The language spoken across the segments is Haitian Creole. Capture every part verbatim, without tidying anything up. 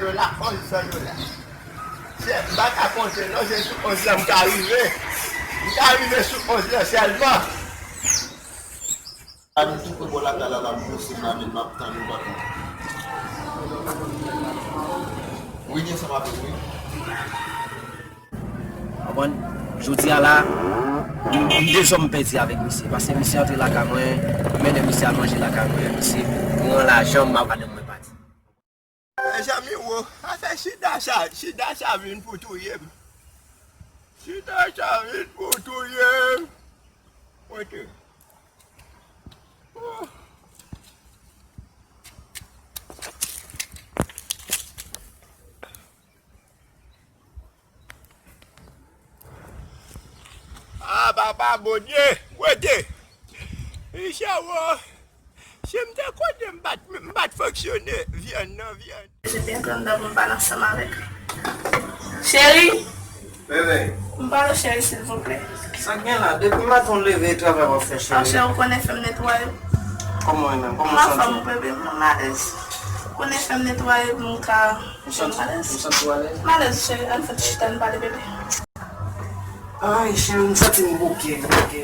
Dola, onz san dola. Se, m pa ka konte non, se sou onz lan m ka rive. M ka rive sou onz lan sèlman. A m tou pre bò lakay la, la m pouse m la, men m ap tann ou, patwon. Wi, gen sa m ap wi. Konprann? Jodi a la, m, m dezòm pèdi avèk misye. Paske misye antre lakay mwen, m mennen misye al manje lakay mwen, misye pran lajan m, m ap gade mwen pati. Mezanmi, wo, afè sida sa, sida sa vin pou touye m. Sida sa vin pou touye m. Kote? Oh. Ah, papa Bondye, kote? Michel, wo, si m te konnen, m pa t, m pa t fonksyone vyann nan, vyann. Je bien grande dame, m pale ansanm avèk. Cheri! Bebe. M pale cheri, silvouplè. Sa k gen la? Depi maten w leve, e travay w ap fè, cheri. Ah, cheri, ou konnen fè m netwaye. Kòman w ye menm? Kòman w santi w? M anfòm, bebe, m alèz. Ou konnen fè m netwaye pou m ka Ou santi, ou santi w alèz? M alèz, cheri, ann fè ti chita, n pale, bebe. Ay, cheri, m santi m bouke, bouke.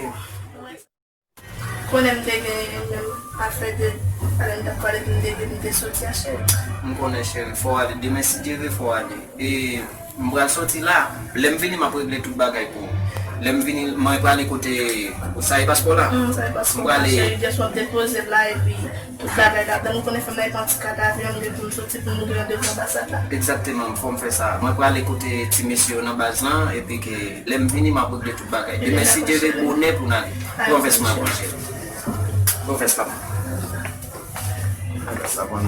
Konnen m te gen menm afè de, pale m t ap pale pou m te, m te soti a, cheri. M konnen, cheri, fò w ale. Demen, si Dye vle, fò w ale. E m pral soti la. Lè m vini, m ap regle tout bagay pou ou. Lè m vini, mwen prale kote, sa e paspò la? Mm, sa e paspò la, cheri. Just w ap depoze l la, epi tout bagay ladan, nou konnen fè m nan yon ti kat avyon, m gen pou m soti pou m moute randevou anbasad la. Egzakteman, fò m fè sa. Mwen prale kote ti mesye yo nan baz lan, epi ke lè m vini, m ap regle tout bagay. Demen, si Dye vle, bonè pou n ale. Pran vès mwen, pran cheri. Pran vès la. Pran vès la, pran.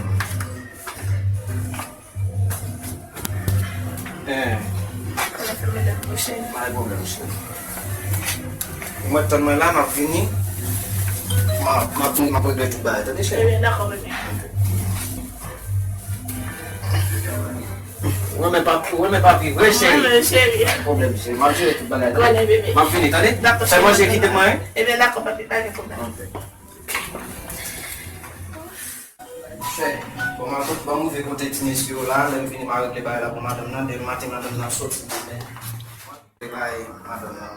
Eh. Pa gen pwoblèm, cheri. Mwen tann mwen la, m ap vini. M ap, m ap vini, m ap regle tout bagay, tande, cheri? Ebyen, dakò, bebe. Ou renmen papi, ou renmen papi vre, cheri? Mwen, cheri. Pa gen pwoblèm, cheri. M ap jere tout bagay la. Mwen, bebe. M ap vini, tande? Dakò, cheri. Fè manje, kite mwen, wi. Ebyen, dakò, papi, pa gen pwoblèm. Ok. Fè. Bon, m a, bon, m rive kote ti mesye yo la, lè m vini, m a regle bagay la pou madanm nan, demen maten madanm nan soti demen. Bay madanm nan.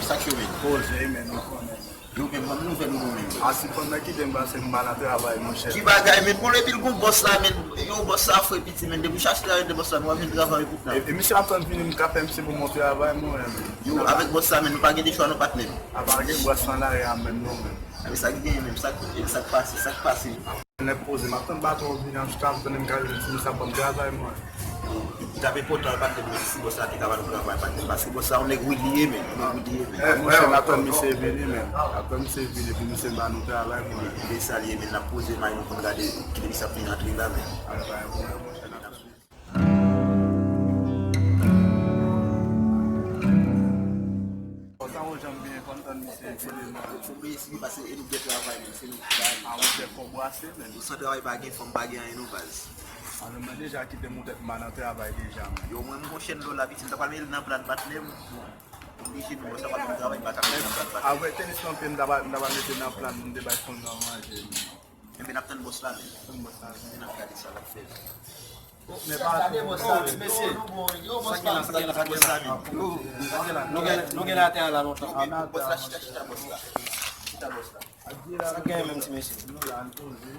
Sa k yo menm? Poze, men nou konnen. Yo menm, ban m nouvèl ou menm. A, si pandan kite m pase m pa nan travay, monchè. Ki bagay, men bon, epi l gon bòs la, men yo, bòs la fre piti, men depi w chache travay de bòs la, nou ap jwenn travay pou tan. E, e misye ap tann vini, m ka fè misye pou m yon travay, mwen, men. Yo, avèk bòs la, men nou pa gen de chwa, non, patnè. A pa gen bòs lan la, e a menm, non, men. A, men sa k genyen menm, sa k, sa k pase, sa k pase. Nèg poze, m ap tann patwon vini an chita, m konnen m ka jwenn ti misye ap ban m travay, mwen. Li t ap enpòtan, patnè, pou si bòs la te ka ba nou travay, patnè, paske bòs la, yon nèg rid li ye, men, yon nèg rid li ye, men. Eh, monchè, n ap tann misye vini, men. N ap tann misye vini, pou misye ba nou travay, mwen. Se sa li ye, men, n ap poze, men, nou konn gade, kite misye ap vin antre la, men. Konsa ou janm byen kontan misye file mwen. Fò m reyisi pase e nou gen travay menm, se nou travay. A monchè fò bwase menm. San travay pa gen fanm pa gen anyen non baz. Alò mwen deja kite m ou tèt m pa nan travay deja menm. Yo mwen m gon chèn dola piti m ta pral mete l nan plan patnè m. Oblije nou sa pa gen travay m pa ka mete nan plan patnè. Avè tenis nan pye m ta pral m ta pral mete nan plan m te bay fanm nan manje. Enben n ap tann bòs la menm. Tann bòs la menm. N ap gade sa l ap fè. Men pa gade bòs la menm, mesye. Sa gen la, sa gen la, sa gen la. Nou, nou gen, nou gen atè a la lontan. Bòs la chita, chita bòs la. Chita bòs la. Sa gen menm ti mesye.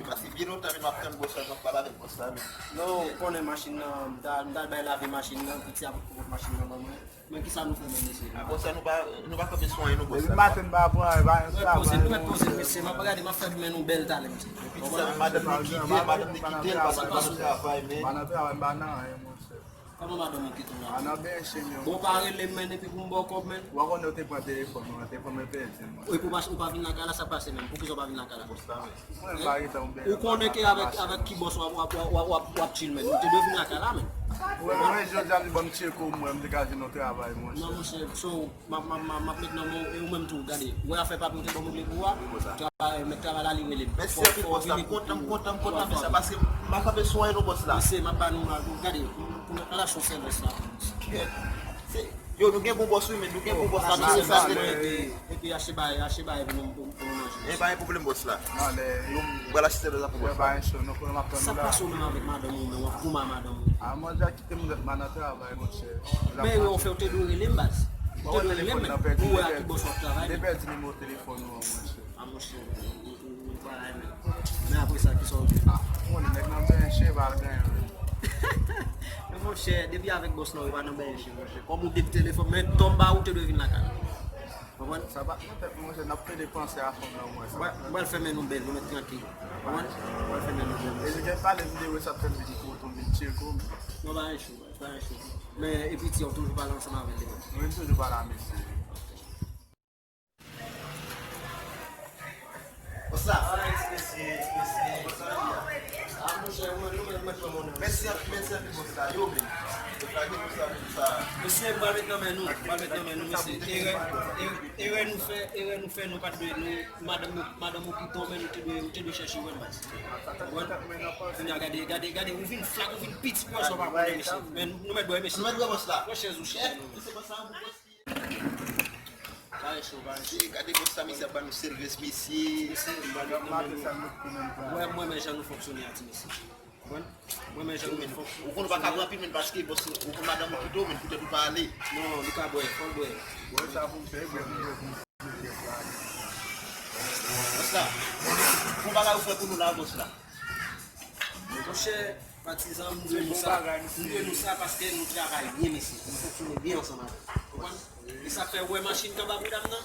Paske byen lontan menm m ap tann bòs la, m ap pale avèk bòs la menm. Non, ou konnen machin nan, m ta, m ta bay lave machin nan, piti a pot machin nan ban mwen. Men kisa nou fè menm mesye? A, bòs la nou pa, nou pa kanpe sou anyen non bòs la. Depi maten m pa pran anyen, pa yon travay. Nou mèt poze, nou mèt poze mesye, m ap gade, m ap fè men nou bèl talè mesye. Epi sa, madanm li kite, madanm li kite l paske l pa nan travay, men. Pa nan travay, m pa nan anyen, monchè. Kòman madanm ou kite w la? A nan benyen chen yo. Bon, pa rele m men depi pou m ba w kòb men. Ou pa konnen ou te pran telefòn mwen, telefòn mwen pèdi, monchè. Epi ou pa, ou pa vin lakay la, sa pase menm? Poukisa ou pa vin lakay la? Bòs la, men. Ou konnen ke avèk, avèk ki bòs w ap, w ap, w ap, w ap, w ap chill, men. Ou te dwe vin lakay la, men. Mwen, mwen, jodi a, li ban m tcheko, mwen, m te ka jwenn yon travay, monchè. Non, monchè, so, m ap, m ap, m ap, m ap met nan men w, e ou menm tou, gade. Wè afè papi w te ban m regle pou ou a, travay, mèt travay la, li rele m. Mèsi anpil, bòs la. M kontan, m kontan, m kontan, men sa pase, m pa kanpe sou anyen non, bòs la. Mesye, m ap ba nou, gade, pou, pou relasyon sèvis la. Se, Yo, nou gen bon bòs wi, men nou gen bon bòs la, men se sa, men epi, epi achte bagay, achte bagay pou nou, pou, pou nou manje. E pa gen pwoblèm, bòs la. Mwen pral achte sèl la pou bòs la. Sa k pase w menm avèk madanm ou, men w ap goumen ak madanm ou? A, mwen ja kite m nan travay, monchè. Men yo, w fè, w te dwe rele m, baz. Ou te dwe rele m, men ou wè ak ki bòs w ap travay, men. Te pèdi nimewo telefòn ou an, monchè. A, monchè, ou, ou, ou, ou pa la menm. Men apre sa, kisa w di? A, ou konnen nèg nan benche, pa gen anyen. Men monchè, depi avèk bòs la, ou pa nan benche, monchè. Kòm ou depi telefòn, men tonm ba ou te dwe vin lakay. Konprann? Sa pa nan tèt mwen, monchè, n ap plede panse a fanm nan, mwen. Mwen, mwen fèmen nou bèl, nou mèt trankil. Konprann? Mwen fèmen nou bèl. E li gen pale videyo sa fè m vin kote m vin tcheke w. Non, pa gen chou, pa gen chou. Men, epi ti, ou toujou pale ansanm avè l, li menm? Mwen toujou pale a mesye. Bòs la. Mèsi anpil, mèsi anpil, bòs la. Yo, men. Mesye, m pral met nan men nou, m pral met nan men nou, mesye. Erè, erè, erè nou fè, erè nou fè, nou pa t dwe, nou, madanm nou, madanm ou kite w, men nou te dwe, ou te dwe chèche wè l, baz. Ou konprann? Kounye a, gade, gade, gade, ou vin flak, ou vin piti, pou wè sa w pa konnen, mesye. Men nou mèt bwè, mesye. Nou mèt bwè, bòs la. Pran chèz ou, chèz nou, men. Pare cho, pare cho. Gade bòs sa, mesye ap ba nou sèvis, mesye. Mesye, m ba nou nan men nou. Mwen, mwen, men jan nou fonksyone a, ti mesye. Konprann? Mwen, men jan nou fonksyone. Ou konn ou pa ka pran anpil, men paske bòs, ou konn madanm ou kite w, men poutèt ou pa ale. Non, li ka bwè, fò l bwè. Bwè sa pou m fè, bwè pou m bwè pou m fè sa. Bòs la, bon bagay ou fè pou nou la, bòs la. Monchè, patizan, m dwe nou sa. M dwe nou sa paske nou travay byen, mesye. Nou fonksyone byen ansanm avè l. Konprann? E sa k fè, ou wè machin k anba bouda m nan?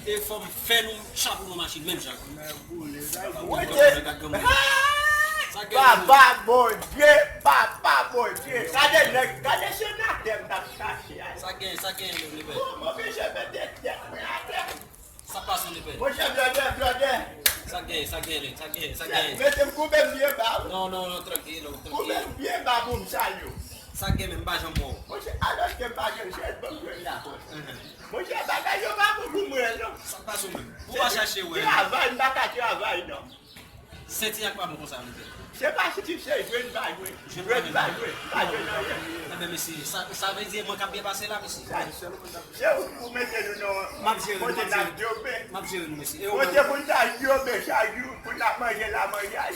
E fò m fè nou chapo nou machin menm jan. Sa gen. Papa Bondye, Papa Bondye. Gade nèg, gade senatè m t ap chache a. Sa gen, sa gen, le, le. Kòman mesye mete tèt mwen atè? Sa pase, le pè? Monchè, blòdè, blòdè. Sa gen, sa gen, le, sa gen, sa gen. Mete m, koube m byen ba, wi. Non, non, non, trankil, trankil. Koube m byen ba pou m salye w. Sa gen, men m pa janm wè w. Monchè, alòske m pa gen chèz, ban m jwenn la. Monchè, bagay yo pa bon pou mwen, non. Sa k pase w menm? Ou pa chache wè. Travay, m pa ka travay, non. Senti a k pa bon konsa, monchè. Se pa senti, se jwenn pa jwenn. Jwenn pa jwenn, pa jwenn anyen. Enben, mesye, sa, sa vle di e mwen k ap byen pase la, mesye. Se ou, ou mete nou nan kote n ap dyobe. M ap jere nou, mesye. Kote pou n ta dyobe chak jou, pou n ap manje la manjay.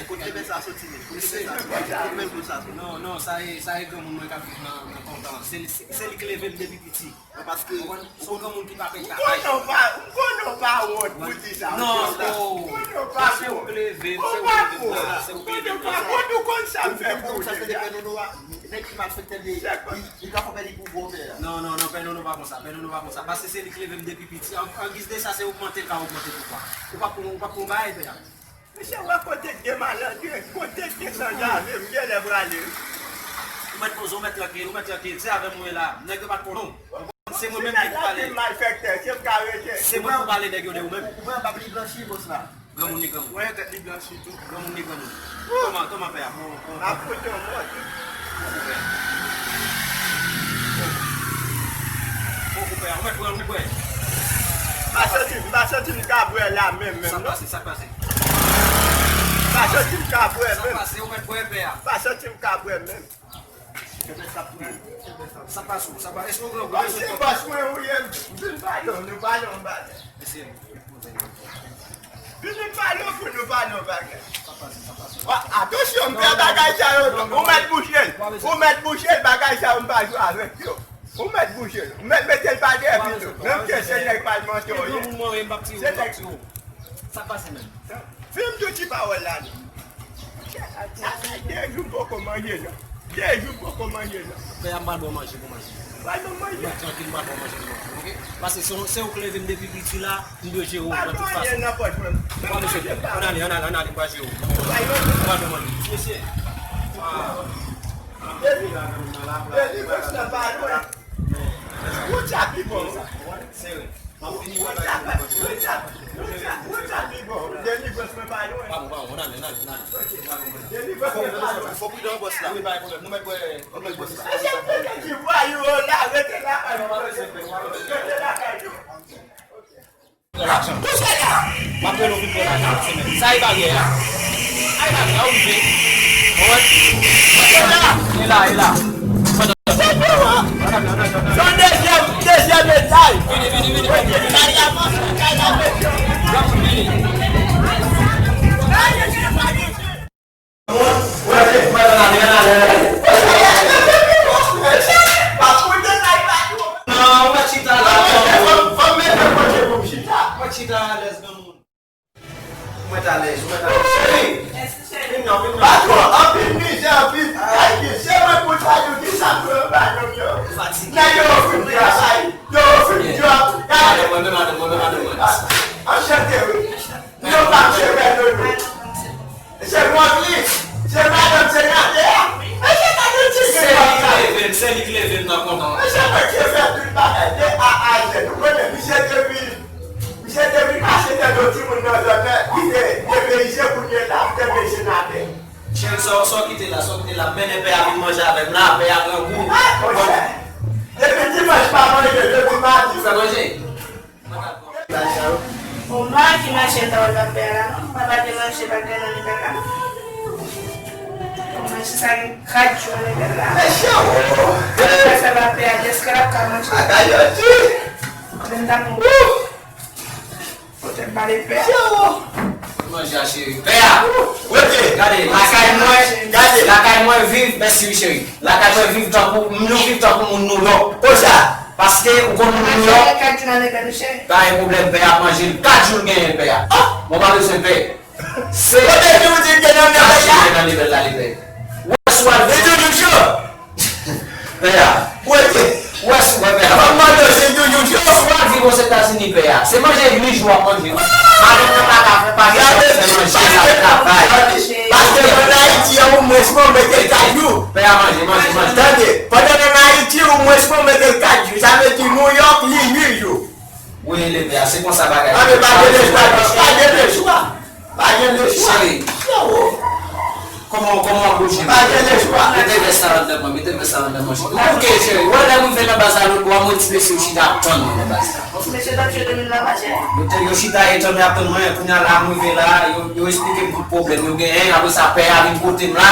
Kote men sa soti, men? Kote men sa soti? Kote men sa soti? Non, non, sa e, sa e granmoun mwen k ap viv nan, nan kontan. Se, se, se li k leve m depi piti. Paske ou se yon granmoun ki pa pè travay. M konnen w pa, m konnen w pa wont pou di sa. Non, oh. M konnen w pa wont. Se ou k leve m, se ou k leve m la, se ou k leve m la. M konnen w pa wont, ou konn sa m fè pou ou deja. Nèg ki malfektè li, li ka fè li pou gwo pè a. Non, non, non, pè Nono pa konsa, pè Nono pa konsa. Paske se li k leve m depi piti. An, an giz de sa, se ogmante l ka ogmante pouvwa. Ou p ap pran, ou p ap pran bagay, pè a. Mesye, wè kote k gen malandren, kote k gen sanzave, m genlè prale wi. Ou mèt poze w, mèt trankil, ou mèt trankil. Se avè m ou ye la. Nèg yo pa t konnen w. Se mwen menm ki pou pale. Si nèg la fin malfektè, se m k arete. Se mwen pou pale nèg yo de ou menm. Ou wè anba pli blanchi, bòs la. Granmoun ni granmoun. Wè tèt li blanchi tou. Granmoun ni granmoun. Kòman, kòman pè a? M ap pote yon mòd. Poko pè. Poko pè a. Ou mèt bwè, ou mèt bwè. M pa santi, m pa santi m ka bwè la menm, menm, non. Sa k pase, sa k pase? M pa santi m ka bwè menm. Sa k pase, ou mèt bwè pè a? M pa santi m ka bwè menm. Sa k pase, sa k pase? Èske w gen yon... Bon, se bòs mwen ou ye, m vin pale w, nou pale yon bagay. Mesye, vin pale w pou nou pale yon bagay. Sa k pase, sa k pase? Atansyon, m fè bagay sa yo tou. Ou mèt bouche l. Ou mèt bouche l, bagay sa yo m pa jwe avèk yo. Ou mèt bouche l. Ou mèt mete l pa dèyè pito. Menm ke se nèg palmantè w ye. Se nèg... Sa k pase menm? Fin m di w ti pawòl la non. Sa fè de jou m poko manje non. De jou m poko manje non. Pè a, m pral ba w manje pou manje. Pral ba w manje. Mwen trankil, m pral ba w manje pou manje, oke? Paske se, se ou k leve m depi piti la, m dwe jere w nan tout fason. Pa gen anyen nan pòch mwen. Bon, mesye, ann ale, ann ale, ann ale, m pral jere w. M pral ba w manje. Ti mesye. Delivrans la pa lwen. Wout sa pi bon. Sere. M ap vini wè bagay yo. Wout sa, wout sa, wout sa pi bon. Delivrans mwen pa lwen. Pa bon, pa bon, ann ale, ann ale, ann ale. Delivrans mwen pa lwen. Fò pridan, bòs la. Wi, pa gen pwoblèm. Nou mèt bwè, nou mèt bwè. Mesye, m te di vwayou yo la, rete lakay nou. Rete lakay nou. Bouche la! M ap rele w vin pran lajan lòt semèn. Sa e baryè a. Ay baryè a, ou rive. Ou wè? E la, e la. Se yon dezyèm Nèg yo fin travay, yo fin djòb. Gade mwen, men madanm mwen, men madanm mwen. Anchante, wi. Nou pa msye Bènoni. Se Wòkli, se madanm senatè a. Mesye, gade ti grenn wòkli. Se li ki leve m, se li ki leve m nan kontan. Mesye, mwen ki fè tout bagay de A a Z. Ou konnen, misye depi, misye depi mache tèt yon timoun nan zòn nan, li te depeyize kounye la, li te vin senatè. Cheri, sa w, sa w kite la, sa w kite la, mennen pè a vin manje avè m la, pè a grangou. Ah, monchè. Depi dimanch pa manje, depi madi. Ou fè manje? Bon, mwen ki manje ta wè pa pè a la, non? Mwen pa te manje, pa gen nan li pè la. Bon, manje sa gen kat jou nan li pè la. Mesye, oh! Mwen pa fè pa pè a, dèske l ap ka manje. Bagay yo di! Mwen ta bon. Poutèt pale pè. Manje a cheri. Pè a. Gade, lakay mwen, gade, lakay mwen viv, mèsi wi cheri. Lakay mwen viv tankou, nou viv tankou moun Nouyòk. Konsa. Paske ou konn moun Nouyòk. Pa gen pwoblèm, pè a ap manje l. Kat jou l genyen pè a. Mwen pa bezwen pè. Se. Kote ki ou di l te nan kat jou l te nan level la, li pè. Ou wè si w al. Li toujou cho. Pè a. Ou wè si w wè pè a. Mwen mande w si l toujou cho. Si w al viv Ozetazini pè a. Se manje uit jou w ap manje. Madanm nan pa ka fè pa gen fè manje, l ap travay. Paske pandan Ayiti an, omwens mwen mete l kat jou. Pè a manje, manje, manje. Tande, pandan nan Ayiti, omwens mwen mete l kat jou. Sa vle di Nouyòk, li uit jou. Wi, lepè a, se konsa bagay yo ye. Pa gen lechwa, non, pa gen lechwa. Pa gen lechwa. Cheri. Yo. Kòman, kòman w ap bouje? Pa gen lechwa. Mete vès la anndan mwen, mete vès la anndan mwen. Ok, cheri. Wè, lè m rive nan baz la lòt bò a, mwen ti mesye yo chita ap tann mwen nan baz la. Ti mesye t ap jwe domino la, mache. Yo te, yo chita, yo tann, y ap tann mwen. Kounye a la, m rive la, yo, yo esplike m tout pwoblèm yo genyen. Apre sa, pè a vin kote m la.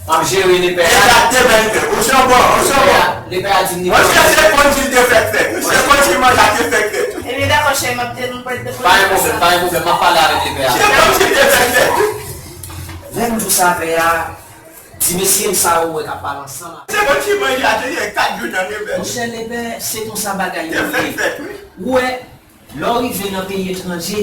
M ap jere lepè a. Egzakteman, lepè. Ou se yon bon, ou se yon bon. Lepè a di m li. Monchè, se kòmsi l te fèk fèt. Se kòmsi manje a te fèk fèt. Ebyen, dakò, cheri, m ap te, m pral te. Pa gen pwoblèm, pa gen pwoblèm. M ap pale avèk lepè a. Se kòmsi l te fèk fèt. Lè m di w sa, pè a, ti mesye m sa yo wè k ap pale ansanm. Se kòmsi manje a te gen kat jou nan lepè. Monchè, lepè, se konsa bagay yo ye. Te fèk fèt, wi. Ou wè, lè w rive nan peyi etranje,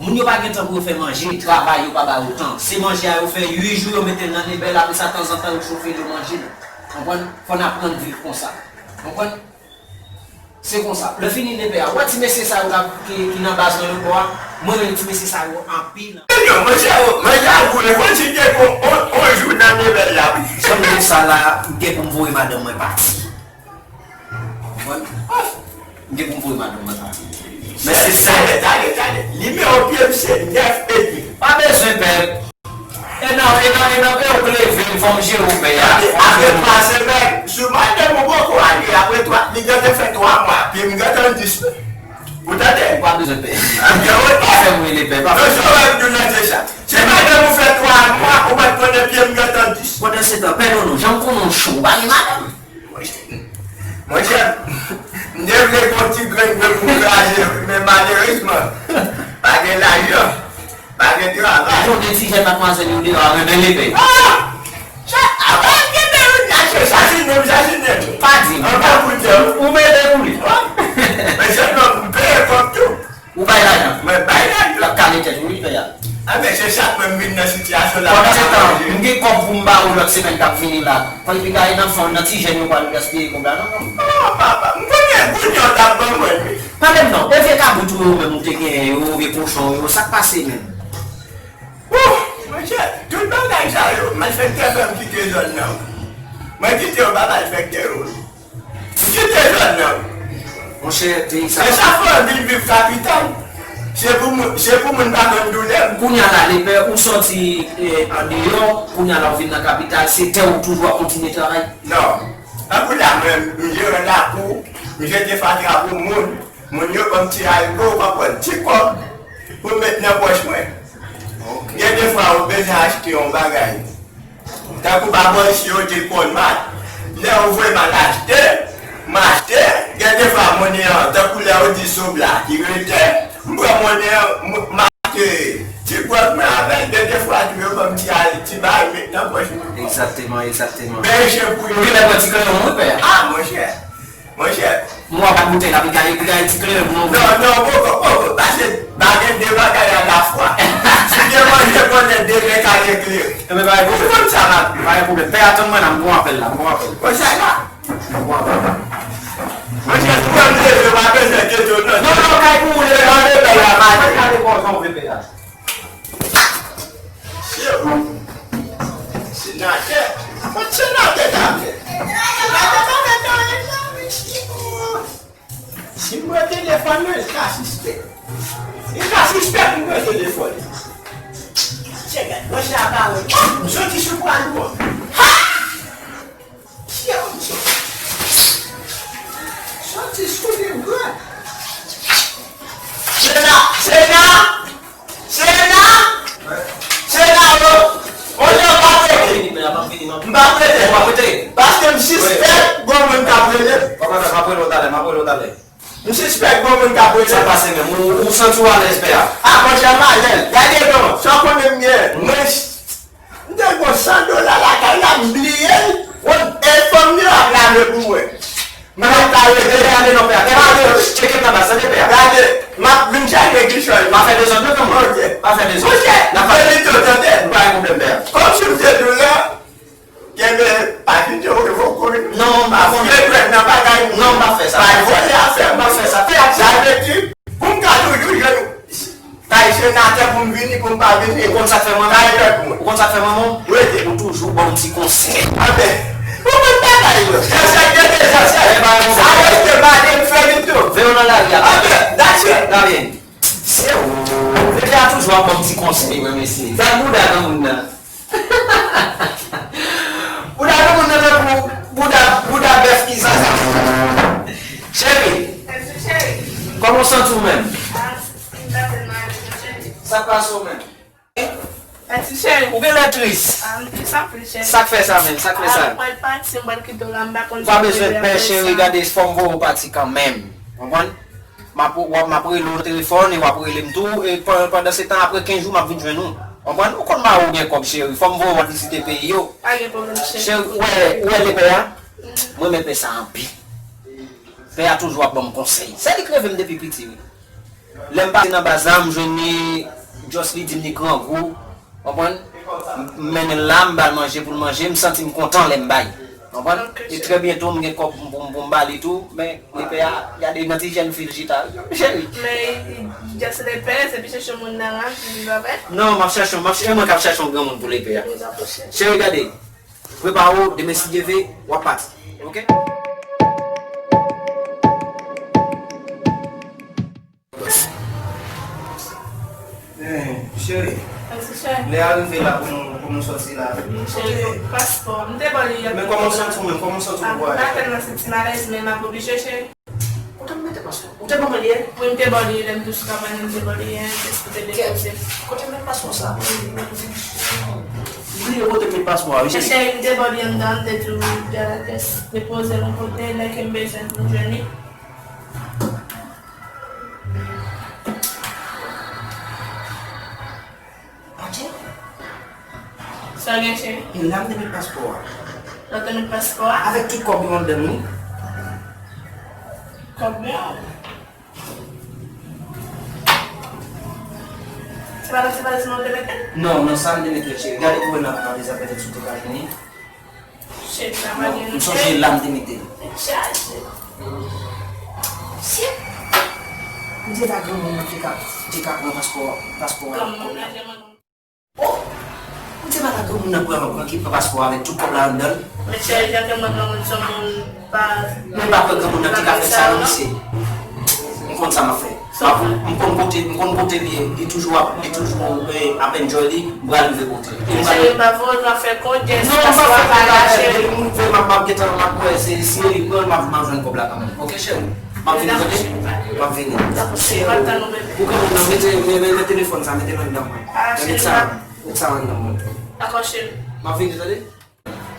moun yo pa gen tan pou yo fè manje, travay yo pa ba yo tan. Se manje a yo fè uit jou, yo mete l nan lebèl, apre sa, tanzantan, yo chofe l, yo manje l. Konprann? Fò n aprann viv konsa. Konprann? Se konsa. Lè fini lepè a, ou wè ti mesye sa yo k ap, ki, ki nan baz nan lòt bò a, mwen renmen ti mesye sa yo anpil. Non, manje a, manje a gou, men fò di gen on, on, on jou nan lebèl la, wi. Jan m di w sa la, m gen pou m voye madanm mwen pati. Konprann? M gen pou m voye madanm mwen pati. Men se sa. Tande, tande, tande. Nimewo pye m se nèf edmi. Pa bezwen pè. E nan, e nan, e nan, e w k leve m, fò m jere w pè a. Apre twa semèn, si w madanm ou poko ale, apre twa, li gentan fè twa mwa, pye m gentan dis. Ou tande? Ou pa bezwen pè. Pa fè m rele pè, pa fè m. Non, sa w ap di w nan se sa. Si madanm ou fè twa mwa, ou pa t konnen pye m gentan dis. Pandan se tan, pè Nono, jan m konnen w cho, ou pa gen madanm? Monchè, m te vle gon ti grenn grenn pou kraze, men malerezman, pa gen lajan, pa gen travay. Jounen ti jèn madmwazèl yo deyò a renmen lepè. Ah! Sa, a pa gen de yon nèg se sasinen m, sasinen m. Pa di m. Anvan pou di w. Ou mete pou li. Men se non, m peye kòb tou. Ou bay lajan. Mwen bay lajan. L ap kale tèt ou, wi, pè a. A, men se sa k fè m vin nan sitiyasyon la. Pandan se tan, m gen kòb pou m ba ou lòt semèn k ap vini la. Fò epi gade nan fanm, nan ti jèn yo pral gaspiye kòb la, non, non. Oh, papa, m konnen goud yo t ap ban mwen, wi. Pale m non, e vye kabrit ou yo menm ou te genyen yo, vye kochon yo, sa k pase menm? Wouh, monchè, tout bagay sa yo, malfektè fè m kite zòn nan. Mwen kite yo pa malfektè yo. M kite zòn nan. Monchè, peyi sa. E sa fè w vin viv kapital. Se pou moun, se pou moun pa konn doulè m. Kounye a la, lepè, ou sòti, eh, andeyò, kounye a la, ou vin nan kapital, se tè ou toujou ap kontinye travay? Non. Tankou la, mwen, m jere lakou, m jete fatra pou moun. Moun yo ban m ti arigo, w konprann, ti kòb pou m met nan pòch mwen. Ok. Gen defwa, ou bezwen achte yon bagay. Tankou babò isi yo di l konn mal. Lè yo voye m al achte, m achte, gen defwa monnen an, tankou lè yo di sob la ki rete, m pran monnen an, m, m achte ti gwòg mwen avè l, gen defwa tou yo ban m ti al, ti bagay met nan pòch mwen. Egzakteman, egzakteman. Men chen pou yo. Ou genlè pran ti kleyon wi pè. Ah, monchè. Monchè. Mwen pa boutèy la, pou gade, pou gade ti kleyon pou mwen. Non, non, poko, poko, pase pa gen de bagay alafwa. Si gen manje konnen de men ka gen kleyon. Enben, pa gen pwoblèm. Ou konn sa m ap di. Pa gen pwoblèm. Pè, atann mwen la, m gon apèl la, m gon apèl. Konsa la. M gon apèl la. Si m pran telefòn nan, li ka sispèk. Li ka sispèk m pran telefòn. Tchè, gad, mwen se aparèy. M soti sou pral bon. Ha! Tchè, m soti. Soti sou li, bro. Sena, Sena! Sena! Sena, yo! Oje, m pa prete. M pa prete. M pa prete. Paske m sispèk gon moun k ap rele. Papa, m ap rele w talè, m ap rele w talè. M sispèk gon moun k ap rele. Sa pase menm? Ou, ou santi w alèz, pè a? A, monchè, m alèz. Gade non, sa w konnen m gen. Mwen, m te gon san dola lakay la, m bliye l. E fanm yo ap lave pou mwen. Mwen pa rete. Gade non, pè a. Gade, tcheke nan baz, tande, pè a. Gade, m ap vin chache kichòy. Pa fè dezòd non, kanmenm. Ok. Pa fè dezòd. Monchè, n ap pale. Tande. Pa gen pwoblèm, pè a. Kòmsi m te di w la, kenbe pa videyo revokore. Non, m pa konnen. Mete nan bagay. Non, m pa fè sa. Pa vòlè afè m. M pa fè sa. Fè a. Sa vle di, pou m ka toujou jwenn kay senatè pou m vini, pou m pa vini. Ou konn sa k fè mwen? Kay pèp mwen. Ou konn sa k fè mwen, mon? Rete. Ou toujou ban m ti konsèy. Anben, ou konn bagay yo. Zansèt gen de zansèt. Sa rete maten m fè li tou. Veye w nan lari a. Anben, that's it. Gade. Se ou. Pepe a toujou ap ban m ti konsèy, mwen, mesye. Sa bouda granmoun nan. Bouda granmoun nan tankou bouda, bouda bèf ki zaza. Cheri, kòman w santi w menm? Sa k pase w menm? Ou genlè tris. Sa k fè sa menm? Sa k fè sa? Ou pa bezwen pè, cheri, gade, fò m voye w pati kanmenm. Konprann? M ap, w ap, m ap rele w nan telefòn e w ap rele m tou. E pan-, pandan se tan, apre kenz jou, m ap vin jwenn ou. Konprann? Ou konn mari w gen kòb, cheri. Fò m voye w al vizite peyi yo. Pa gen pwoblèm, cheri. Cheri, ou wè, ou wè lepè a? M renmen pè sa anpil. Pè a toujou ap ban m konsèy. Se li k leve m depi piti, wi. Lè m pase nan baz la, m jwenn li, just li di m li grangou. Konprann? M, m mennen l la, m ba l manje pou l manje, m santi m kontan lè m bay. Konprann? Ok, cheri. E trè byento, m gen kòb pou m, pou m, pou m ba li tou, men lepè a, gade nan ti jèn fi l chita, cheri. Men, just lepè, se pi chèche moun nan la, ki viv avè l. Non, m ap chèche, m ap, e mwen k ap chèche yon granmoun pou lepè a. Wi, dakò, cheri. Cheri, gade, prepare w, demen si Dye vle, w ap pati. Ok? Eh, cheri. Mèsi, cheri. Lè a rive la pou nou, pou nou sòti la. Cheri, paspò. M te ba w li yè. Men kòman w santi w menm? Kòman w santi w pou ale? M pa tèlman santi m alèz, men m ap oblije, cheri. Kote m mete paspò? Ou te ban mwen li yè? Wi, m te ba w li yè, lè m te sou kabann, m te ba w li yè, jis pou te depoze. Kote m met paspò sa? Bliye kote m met paspò a, wi, cheri. Cheri, m te ba w li anndan, m te di w, just depoze l yon kote, lè ke m bezwen l pou m jwenn li. Adje. Sa w gen, cheri? E la m te met paspò a. La w te met paspò a? Avèk tout kòb yo anndan l, wi. Kòb yo? Se pa nan ti valiz mwen w te mete l? Non, nan sa m te mete l, cheri. Gade pou w wè nan, nan dezapèt sou te ka vini. Cheri, sa pa gen. Non, m sonje la m te mete l. Chaje. Si. Ou te ta granmoun nan te ka, te ka pran paspò, paspò a. Granmoun nan te mande. Oh! Ou te pa ta granmoun nan pran, pran ki pran paspò avèk tout kòb la anndan l. Men cheri, jan ke mwen granmoun, se yon moun pa. Men pa kwè granmoun nan te ka fè sa non, mesye. M konn sa m ap fè. M konn kote, m konn kote li ye. Li toujou ap, li toujou, eh, ap enjoy li, m pral rive kote li. Cheri, m pa vle w fè kont, just paspò a pa la, cheri. Non, m pa fè kont, m ap, m ap gentan, m ap wè, se, si li pran, m ap, m ap jwenn kòb la kanmenm. Ok, cheri? M ap vini, tande? M ap vini. Dakò, cheri, m ap tann ou, bebe. Ou granmoun nan, mete, mete, mete telefòn sa, mete l anndan mwen. Mete sa, mete sa anndan mwen. Dakò, cheri. M ap vini, tande?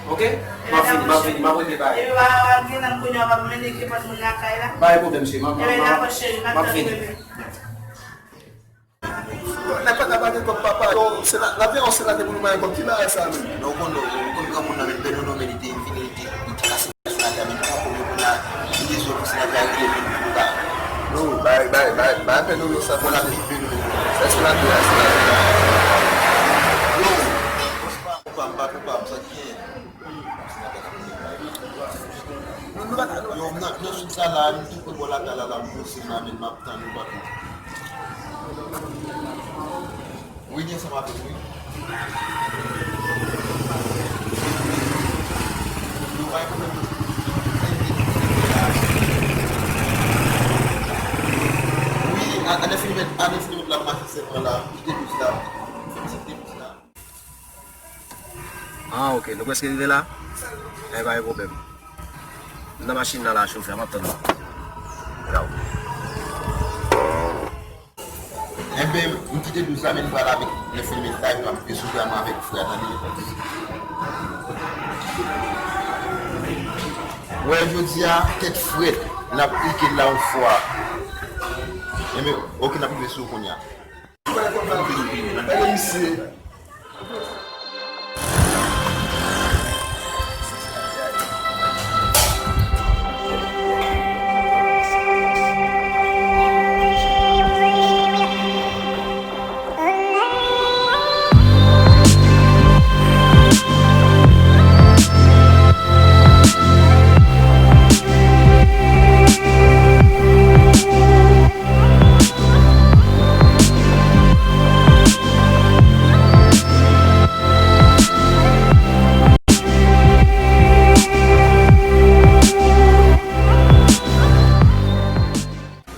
Ok? M ap vini, m ap vini, m ap regle bagay. Epi w ap gen nan kounye a, w ap mennen ki pòt moun lakay la. Pa gen pwoblèm, cheri, m ap, m ap, m ap vini. Nèg pa ka pa gen kòb papa. Yo, se la, la vi a yon senatè pou nou pa gen kòb. Ki bagay sa menm? Non, ou konn, ou konn granmoun nan menm, Benono, men li te vini, li te, li te kase senatè a, men li pran kòb yo kounye a, li te sot pou senatè a rele vin pou nou ba. Non, bay, bay, bay, bay Benono sa pou la vi Benono. Se senatè a, senatè a. Yo, pa koupab, pa koupab, sa ki gen? Yo, nan, nan jouk sa la, m tou pre bò lakay la, la, m poze m la, men m ap tann yo, pa tou. Wi, gen sa m ap wi. Yo, pa gen pwoblèm. Mwen la, m kite douz la, m kite douz la. Ah, ok, nou prèske rive la? Enben, pa gen pwoblèm. M nan machin nan la, chofè, m ap tann nou. Ciao. Enben, m kite douz la, men m pral avèk nèf milimèt la, epi m ap rive sou frè mwen avèk frè a, tande. Wè, jodi a, tèt frèt, n ap pike l la yon fwa. Enben, ok, n ap rive sou ou kounye a. Gade misye.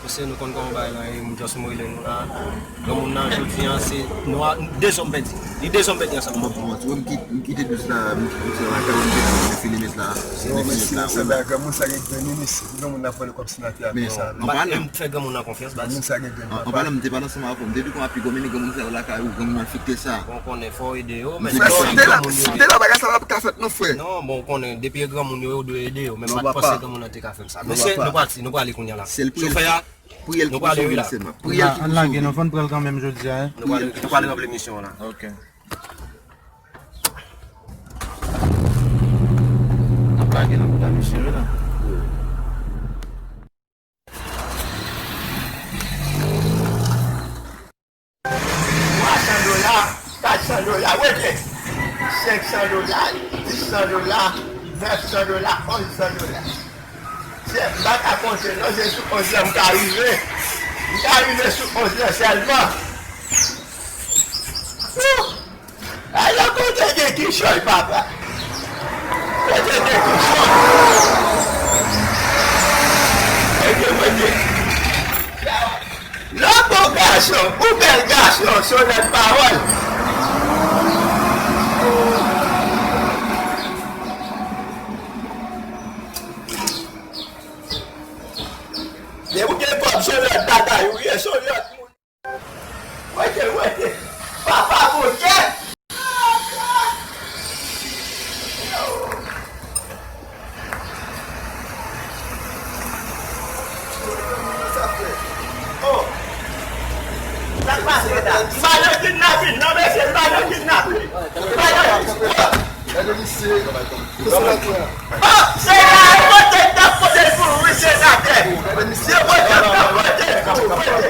Mesye, nou konn kòman bagay lan ye, m just m rele nou la. Granmoun nan, jodi a, se nou a, de zòm pèdi. Li de zòm pèdi ansanm. Bon, bon, bon, m kit-, m kite douz la, m kite douz la, lakay ou, m kite douz la, fini met la. Non, mesye, se bagay granmoun sa gen grenn, mesye. Granmoun nan pran l kòm si n a te a konsa. Men, an palan, m fè granmoun nan konfyans, baz. Granmoun sa gen grenn, papa. An palan, m te pale ansanm avè w, m te di w konsa pi gwo, men granmoun sa yo lakay ou, granmoun nan fikte sa. Bon, konnen fò w ede yo, men si te la, si te la, bagay sa pa t ka fèt non, frè. Non, bon, konnen, depi e granmoun yo, yo dwe ede yo, men m pa t panse granmoun nan te ka fè m sa. Mesye, nou pati, nou prale kounye a la. Chofè a, nou prale wi la. Priyè l ki pou sove l sèlman. Priyè l ki pou sove l. Ann lage, nou fòn pran l kanmenm jodi a, hein. Nou prale, nou prale ranpli misyon an la. Ok. N ap lage nan bouda misye wi la. Twa san dola, kat san dola, wete. Senk san dola, dis san dola, nèf san dola, onz san dola. Se, m pa ka konte non, se sou onz lan m ka rive. M ka rive sou onz lan sèlman. Wouh! Ala kote gen kichòy, papa. Kote gen kichòy. Kote, kote. Lòt bon gason, ou bèl gason, se yon lòt pawòl. Depi w gen kòb, se yon lòt bagay ou ye, se yon lòt moun. Wete, wete. Papa Bondye. Oh. Sa k pase la? M pa nan kidnapin, non, mesye, m pa nan kidnapin. M pa nan kidnapin. Gade misye. Oh, senatè, pote l, pote l pou ou, wi, senatè. Se pote l, pote l pou ou, pote.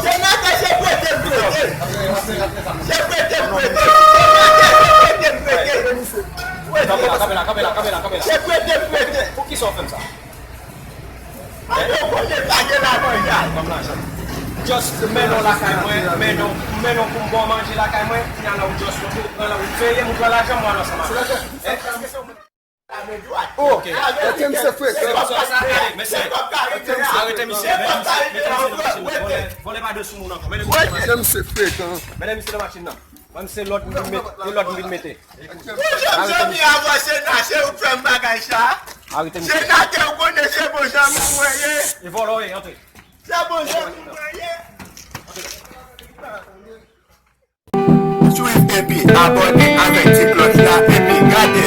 Senatè, se pote l, pote. Se pote l, pote. Senatè, se pote l, pote. Pote. Kanpe la, kanpe la, kanpe la, kanpe la, kanpe la. Se pote l, pote. Poukisa w fè m sa? Mande w kote pa gen lamanjay. Ban m lajan. Just mennen w lakay mwen, mennen w, mennen w pou m ba w manje lakay mwen, kounye a la ou just ou pran la, ou peye m, ou pran lajan m, ou al ansanm avè m. Ok. Mete misye frekan. Se kòb sa, gade, mesye. Arete misye, mennen misye, mennen misye nan machin nan. Vòlè, vòlè pa de sou moun ankò. Mennen misye nan machin nan. Mete misye nan machin nan. Mwen, se lòd m vin mete, se lòd m vin mete. Ou janm zanmi avè senatè, ou fè m bagay sa. Arete misye. Senatè, ou konnen se bon zanmi mwen ye. E vòlò ye, antre. Se bon zanmi mwen ye. Swiv epi abòne avèk ti klòch la, epi gade.